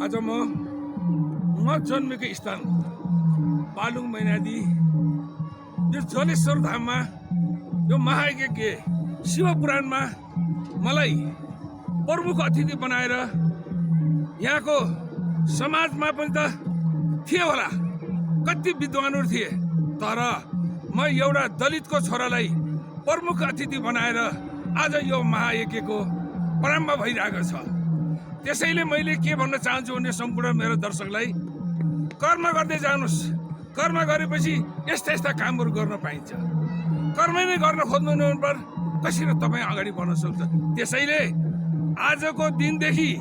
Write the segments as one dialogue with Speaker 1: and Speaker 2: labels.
Speaker 1: आज म जन्मेको स्थान बालुङ मैनादी यो जलेश्वर धाममा यो महायज्ञ शिवपुराणमा मलाई प्रमुख अतिथि बनाएर यहाँको समाजमा पनि त थिए होला, कति विद्वानहरू थिए, तर म एउटा दलितको छोरालाई प्रमुख अतिथि बनाएर आज यो महायज्ञको प्रारम्भ भइरहेको छ। त्यसैले मैले के भन्न चाहन्छु भने सम्पूर्ण मेरो दर्शकलाई, कर्म गर्दै जानुस्। कर्म गरेपछि यस्ता यस्ता कामहरू गर्न पाइन्छ। कर्मै नै गर्न खोज्नु पर कसरी तपाईँ अगाडि बढ्न सक्छ। त्यसैले आजको दिनदेखि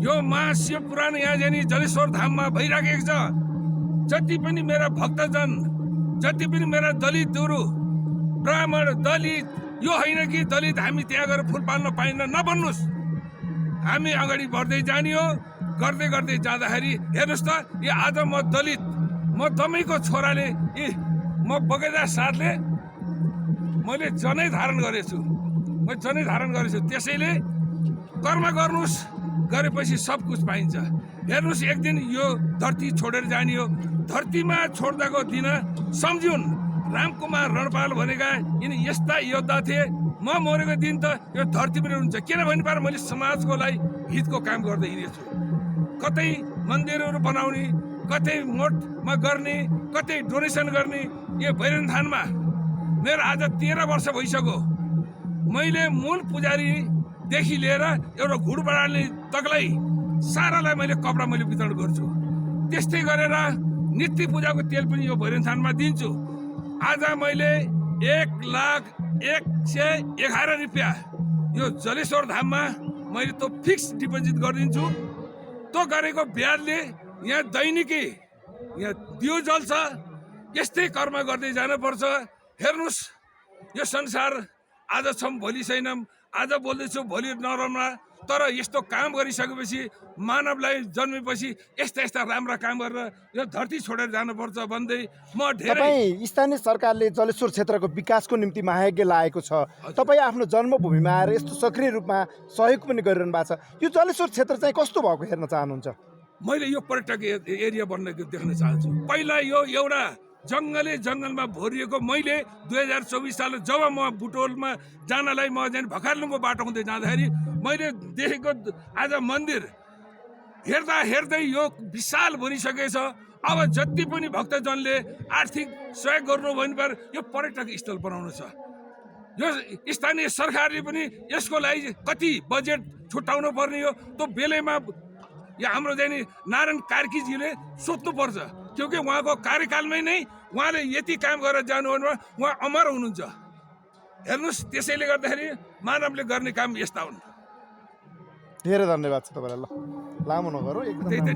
Speaker 1: यो महाशिवपुराण यहाँ जाने जलेश्वर धाममा भइराखेको छ। जति पनि मेरा भक्तजन, जति पनि मेरा दलितहरू, ब्राह्मण दलित, यो होइन कि दलित हामी त्यहाँ गएर फुल पाल्न पाइन्न, नबन्नुस्। हामी अगाडि बढ्दै जाने हो। गर्दै गर्दै जाँदाखेरि हेर्नुहोस् त, यो आज म दलित, म दमैको छोराले, म बगैँचा साथले मैले जनै धारण गरेछु, त्यसैले कर्म गर्नुहोस्, गरेपछि सब कुछ पाइन्छ। हेर्नुहोस्, एक दिन यो धरती छोडेर जाने हो। धरतीमा छोड्दाको दिन सम्झुन्, रामकुमार रणपाल भनेका यिनी यस्ता योद्धा थिए। म मरेको दिन त यो धरती पनि हुन्छ, किनभने पार मैले समाजको लागि हितको काम गर्दै हिँडेको छु। कतै मन्दिरहरू बनाउने, कतै मोठमा गर्ने, कतै डोनेसन गर्ने। यो भैरनथानमा मेरो आज 13 वर्ष भइसक्यो। मैले मूल पुजारीदेखि लिएर एउटा घुड बडाल्ने तकलाई सारालाई मैले कपडा वितरण गर्छु। त्यस्तै गरेर नित्य पूजाको तेल पनि यो भैरनथानमा दिन्छु। आज मैले 1,01,11 रुपियाँ यो जलेश्वर धाममा मैले त फिक्स डिपोजिट गरिदिन्छु। त्यो गरेको ब्याजले यहाँ दैनिकी यहाँ दियो जल्छ। यस्तै कर्म गर्दै जानुपर्छ। हेर्नुहोस्, यो संसार आज छौँ भोलि छैनौँ, आज बोल्दैछु भोलि नराम्रा, तर यस्तो काम गरिसकेपछि मानवलाई जन्मेपछि यस्ता यस्ता राम्रा काम गरेर यो धरती छोडेर जानुपर्छ भन्दै म धेरै।
Speaker 2: स्थानीय सरकारले जलेश्वर क्षेत्रको विकासको निम्ति महायज्ञ लागेको छ। तपाईँ आफ्नो जन्मभूमिमा आएर यस्तो सक्रिय रूपमा सहयोग पनि गरिरहनु भएको छ। यो जलेश्वर क्षेत्र चाहिँ कस्तो भएको हेर्न चाहनुहुन्छ?
Speaker 1: मैले यो पर्यटक एरिया बन्नेको देख्न चाहन्छु। पहिला यो एउटा जङ्गलमा भरिएको। मैले 2024 साल जब म बुटोलमा जानलाई म भकालुङको बाटो हुँदै जाँदाखेरि मैले देखेको आज मन्दिर हेर्दा हेर्दै यो विशाल भरिसकेको छ। अब जति पनि भक्तजनले आर्थिक सहयोग गर्नु भने पर यो पर्यटक स्थल बनाउनु छ। यो स्थानीय सरकारले पनि यसको लागि कति बजेट छुट्याउनु पर्ने हो, त्यो बेलैमा यो हाम्रो जाने नारायण कार्कीजीले सोध्नुपर्छ। क्योंकि उहाँको कार्यकालमै नै उहाँले यति काम गरेर जानु भने उहाँ अमर हुनुहुन्छ। हेर्नुहोस्, त्यसैले गर्दाखेरि मानवले गर्ने काम यस्ता हुन्।
Speaker 2: धेरै धन्यवाद छ तपाईँलाई। ल लामो नगरौँ एकदम।